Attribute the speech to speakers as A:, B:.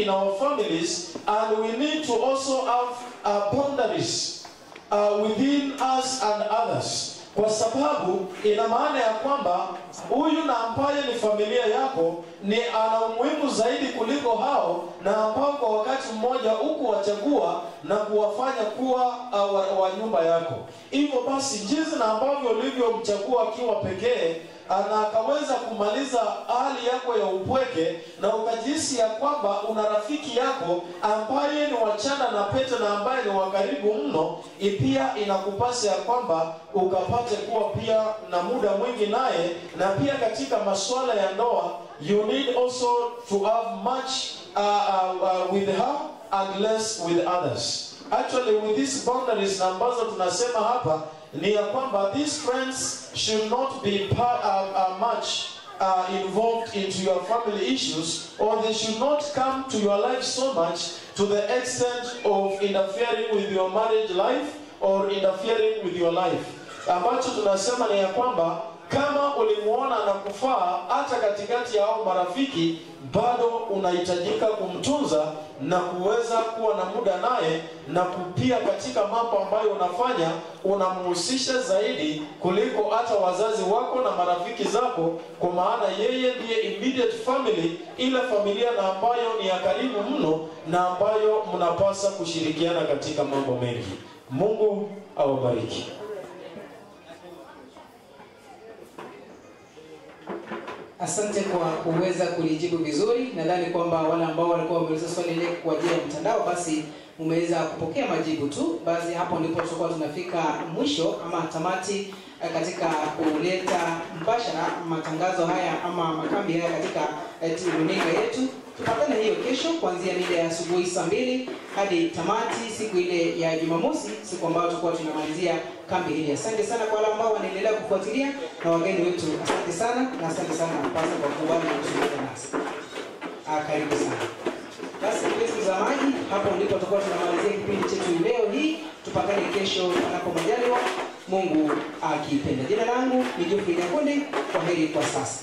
A: in our families, and we need to also have boundaries within us and others. Kwa sababu ina maana ya kwamba huyu na ambaye ni familia yako ni ana umuhimu zaidi kuliko hao, na ambao kwa wakati mmoja hukuwachagua na kuwafanya kuwa wa nyumba yako. Hivyo basi jinsi na ambavyo ulivyomchagua akiwa pekee na akaweza kumaliza hali yako ya upweke, na ukajihisi ya kwamba una rafiki yako ambaye ni wachana na pete na ambaye ni wa karibu mno, pia inakupasa ya kwamba ukapate kuwa pia na muda mwingi naye. Na pia katika masuala ya ndoa, you need also to have much with her and less with others. Actually, with these boundaries na ambazo tunasema hapa ni ya kwamba these friends should not be much involved into your family issues, or they should not come to your life so much to the extent of interfering with your marriage life or interfering with your life. Ambacho tunasema ni ya kwamba kama ulimuona na kufaa hata katikati ya hao marafiki, bado unahitajika kumtunza na kuweza kuwa na muda naye, na pia katika mambo ambayo unafanya unamhusisha zaidi kuliko hata wazazi wako na marafiki zako, kwa maana yeye ndiye immediate family, ile familia na ambayo ni ya karibu mno na ambayo mnapasa kushirikiana katika mambo mengi. Mungu awabariki.
B: Asante kwa kuweza kulijibu vizuri. Nadhani kwamba wale ambao walikuwa wameuliza swali ile kwa ajili ya mtandao, basi umeweza kupokea majibu tu. Basi hapo ndipo tutakuwa tunafika mwisho ama tamati katika kuleta mbashara matangazo haya ama makambi haya katika runinga yetu. Tupatane hiyo kesho kuanzia mida ya asubuhi saa 2 hadi tamati siku ile ya Jumamosi, siku ambayo tutakuwa tunamalizia kambi hili. Asante sana kwa wale ambao wanaendelea kufuatilia na wageni wetu. Asante sana, na asante sana pasa kwa kubali kuzungumza nasi. Karibu sana. Basi mpenzi mtazamaji, hapo ndipo tutakuwa tunamalizia kipindi chetu leo hii. Tupatane kesho panapo majaliwa, Mungu akipenda. Jina langu ni Geoffrey Nyakundi. Kwaheri kwa sasa.